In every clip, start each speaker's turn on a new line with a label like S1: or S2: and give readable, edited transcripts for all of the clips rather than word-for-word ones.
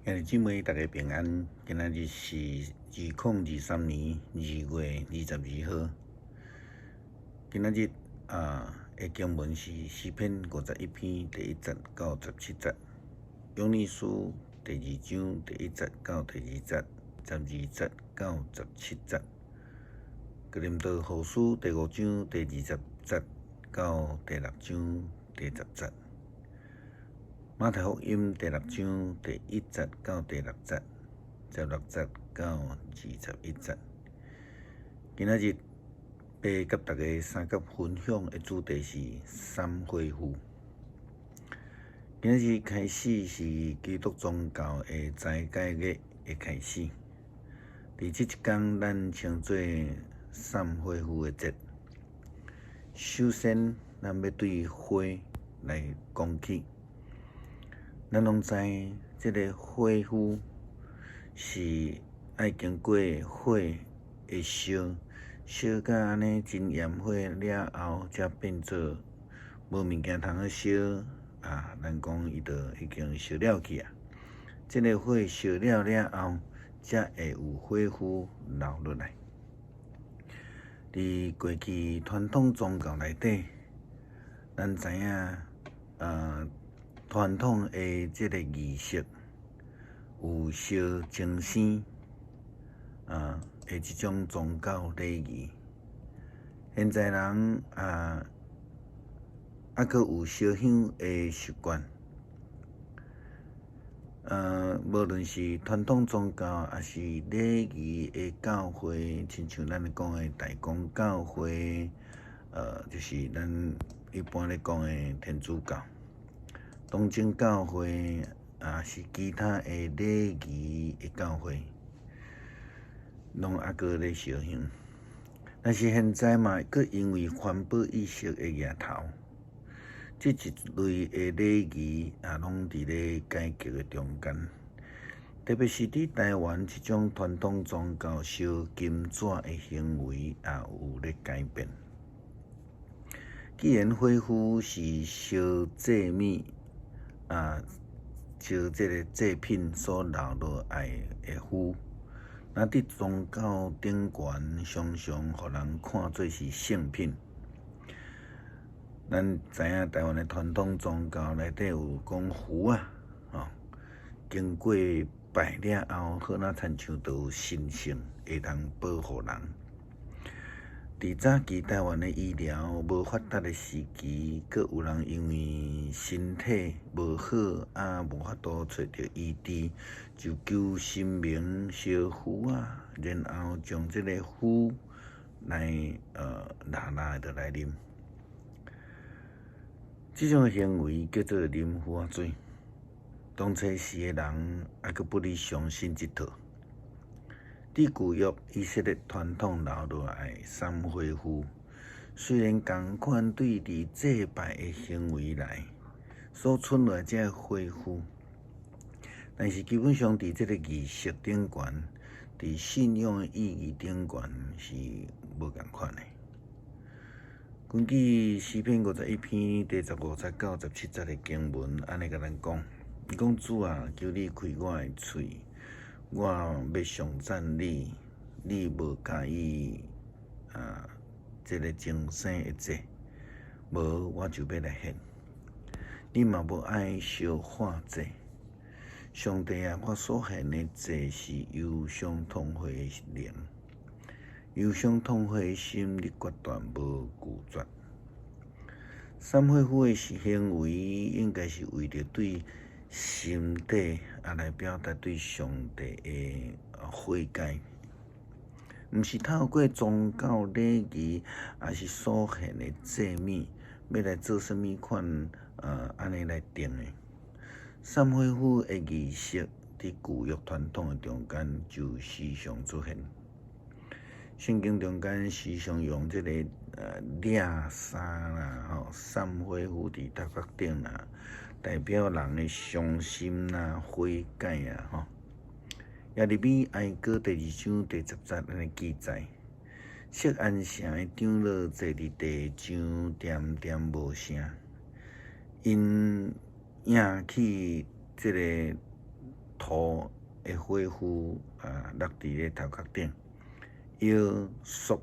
S1: 兄弟姊妹，大家平安。今仔日是2023年2月22號。今仔日的經文是詩篇51篇第1節到17節，約尼書第二章第一節到第二節，12節到17節，哥林多後書第五章第20節到第六章第10節。馬太福音第六章第一節到第六節，16節到21節。今仔日欲佮大家相佮分享的主題是捎火符。今仔日開始是基督宗教的齋戒月的開始。佇這一工，咱稱做捎火符的節。首先，咱欲對火來講起。咱攏知，這个火符是愛經過火的燒，燒甲按呢真炎火了後，才變做無物件通好燒啊！咱講伊就已經燒了去啊。這个火燒了了後，才會有火符留落來。佇過去傳統宗教內底，咱知影，傳統的這个儀式有燒鐘生的這種宗教禮儀。現在人猶閣有燒香的習慣。無論是傳統宗教，抑是禮儀的教會，親像咱講的大公教會，就是咱一般咧講的天主教。東正教會，抑是其他的禮儀的教會，攏猶閣咧燒香。但是現在嘛，閣因為環保意識的抬頭，這一類的禮儀也攏佇咧改革的中間。特別是佇台灣，這種傳統宗教燒金紙的行為也有咧改變。既然火符是燒祭物，燒這个祭品所留落來的符，那佇宗教頂懸常常予人看做是聖品。咱知影台灣的傳統宗教內底有講符仔，吼，經過拜了後，好若親像都有神聖，會當保護人。佇早期台灣的醫療無發達的時期，閣有人因為身體無好，無法度揣著醫治，就求神明燒符仔，然後將這个符來辣辣的來啉。這種行為叫做啉符仔水。當初時的人猶閣不哩相信這套。佇舊約以色列傳統留落來捎火符，雖然仝款對佇祭拜的行為來所剩落來這个火符，但是基本上佇這个儀式頂懸，佇信仰的意義頂懸是無仝款的。根據詩篇51篇第15節到17節的經文，按呢共咱講，伊講主啊，求你開我的喙。我欲頌讚你，你無佮意這个重生的祭，無我就欲來獻。你嘛無愛燒化祭。上帝啊，我所獻的祭是憂傷痛悔的靈，憂傷痛悔的心，你決斷無拒絕。捎火符的行為，應該是為著對心底來表達對上帝的悔改，毋是透過宗教禮儀，抑是所獻的祭物，欲來做啥物款按呢來定的。捎火符的儀式，佇舊約傳統的中間就時常出現。聖經中間時常用這个掠衫啦，吼，捎火符佇頭殼頂啦，代表人的傷心啦、悔改啊，吼。耶利米哀歌第二章第10節按呢記載：錫安城的長老坐佇地上，恬恬無聲，𪜶掖去這个塗的火斧啊，落佇咧頭殼頂，腰束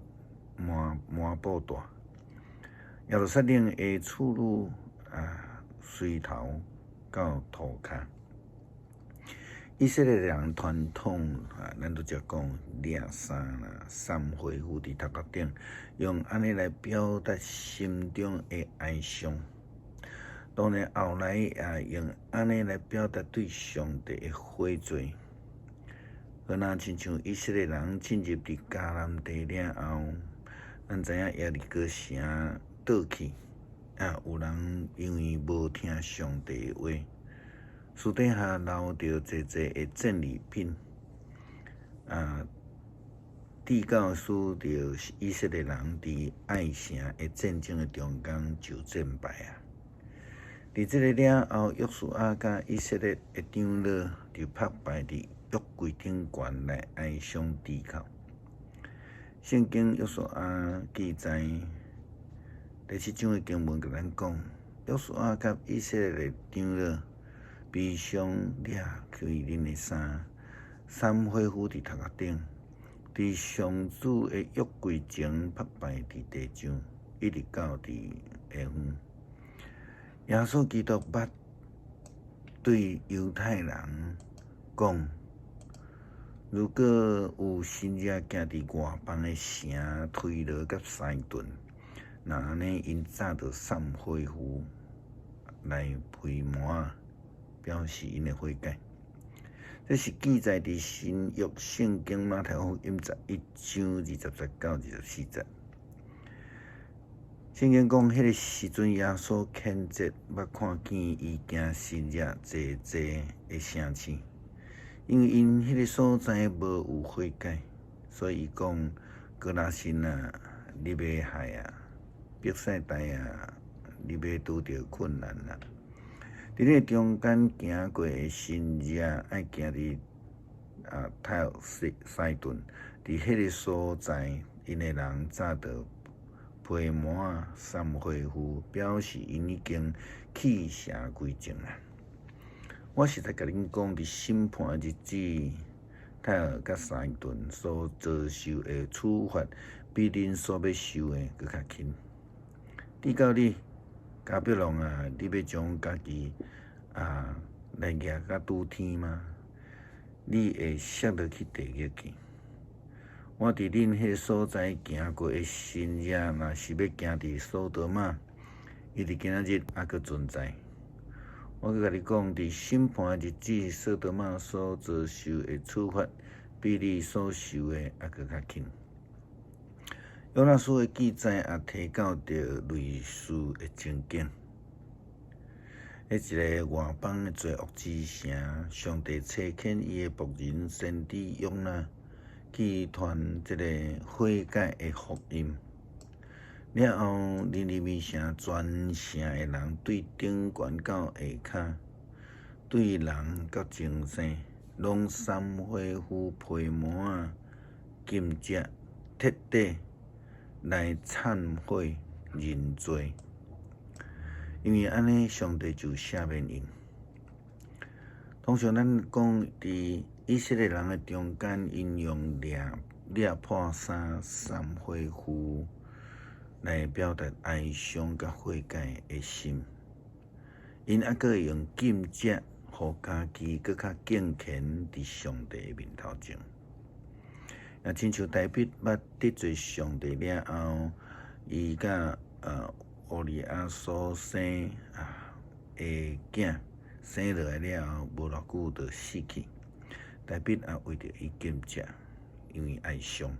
S1: 麻麻布帶。耶路撒冷的處女啊，隨頭到塗跤。以色列人傳統啊，咱拄才講掠衫啦，捎火斧佇頭殼頂，用按呢來表達心中的哀傷。當然後來也用按呢來表達對上帝的悔罪。好若親像以色列人進入佇迦南地了後，咱知影耶利哥城倒去，啊，有人因為無聽上帝的話，私底下留著濟濟的戰利品，啊，至到使著以色列人佇艾城的戰爭的中間就戰敗啊。佇這个了後，約書亞佮以色列的長老就拍拜佇約櫃頂懸來哀傷低哭。聖經約書亞記載第七章的經文共咱講，約書亞佮以色列的長老悲傷掠開恁的衫，捎火斧佇頭殼頂，佇上主的約櫃前拍拜佇地上，一直到佇下昏。耶穌基督捌對猶太人講：如果有神跡行佇外邦的城推羅佮西頓，若按呢，𪜶早就捒火斧來披麻，表示𪜶的悔改。這是記載佇新約聖經馬太福音11章20節到24節。聖經講，彼个時陣耶穌譴責捌看見伊行神跡濟濟的城市，因為𪜶彼个所在無有悔改，所以伊講：哥拉辛啊，你欲害啊；伯賽大啊，你欲拄著困難啊！佇你中間行過的神跡，愛行佇啊泰爾西西頓，佇彼個所在，𪜶的人早就披麻捒火斧，表示𪜶已經棄邪歸正啊！我實在共恁講，佇審判的日子，泰爾佮西頓所遭受的處罰，比恁所欲受的閣較輕。至到你，迦百農啊，你欲將家己啊來舉甲拄天嗎？你會摔落去地獄去。我佇恁彼个所在行過的神跡，若是欲行佇所多瑪，伊佇今仔日猶閣存在。我閣共你講，佇審判的日子，所多瑪所遭受的處罰，比你所受的猶閣較輕。約拿書的記載也提到著類似的情景。彼一个外邦的罪惡之城，上帝差遣伊的僕人先知約拿去傳這個悔改的福音。了後，尼尼微城全城的人對頂懸到下跤，對人到眾生，攏捒火斧披麻禁食，徹底來懺悔認罪。因為按呢，上帝就赦免𪜶。通常咱講，佇以色列人的中間，𪜶用掠掠破衫、捒火斧來表達哀傷佮悔改的心。𪜶猶閣會用禁食，予家己閣較敬虔佇上帝的面頭前。也親像大衛捌得罪上帝了後，伊佮烏利亞所生啊的囝生落來了後，無偌久就死去。大衛也為著伊禁食，因為哀傷。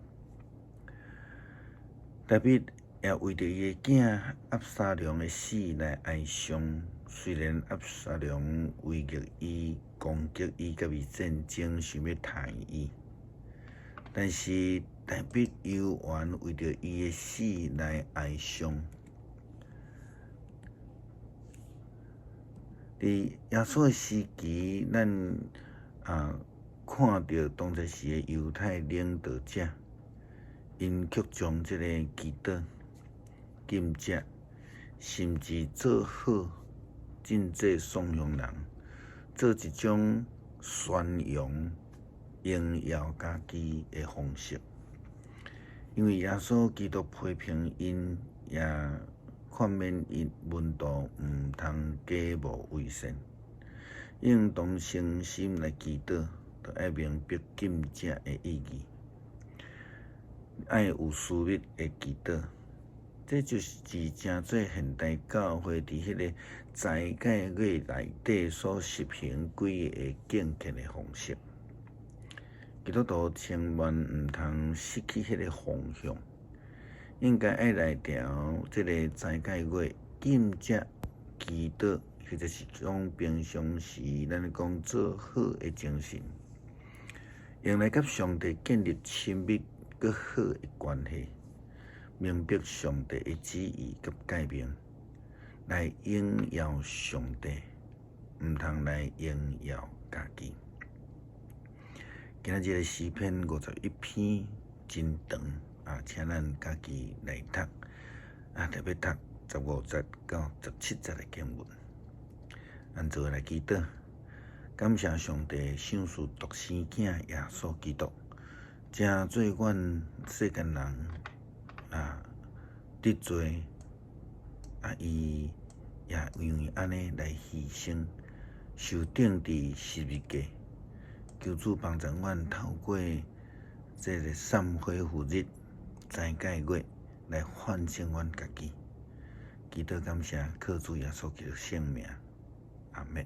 S1: 大衛也為著伊的囝押沙龍的死來哀傷。雖然押沙龍威脅伊、攻擊伊，佮伊戰爭，想欲殺伊，但是大衛猶原為著伊的死來哀傷。佇耶穌的時期，咱啊看著當陣時的猶太領導者，𪜶卻將這個祈禱、禁食，甚至做好賑濟送鄉人，做一種宣揚榮耀家己的方式，因為耶穌基督批評𪜶，也勸勉𪜶門徒毋通假冒為善，應當誠心來祈禱，著愛明白禁食的意義，愛有私密的祈禱。這就是成做現代教會佇彼个齋戒月內底所實行幾个敬虔的方式。基督徒千萬毋通失去彼个方向，應該愛來調這个齋戒月禁食、祈禱，或者是講平常時咱講做好的精神，用來佮上帝建立親密閣好的關係，明白上帝的旨意佮誡命，來榮耀上帝，毋通來榮耀家己。今仔日的詩篇51篇真長啊，請咱家己來讀啊，特別讀15節到17節的經文。咱做伙來祈禱，感謝上帝賞賜獨生囝耶穌基督，成做阮世間人啊得罪啊，伊也因為按呢來犧牲，受釘佇十字架。求主幫助阮透過這個懺悔復日、齋戒月來反省阮家己。祈禱感謝，靠主耶穌基督聖名，阿們。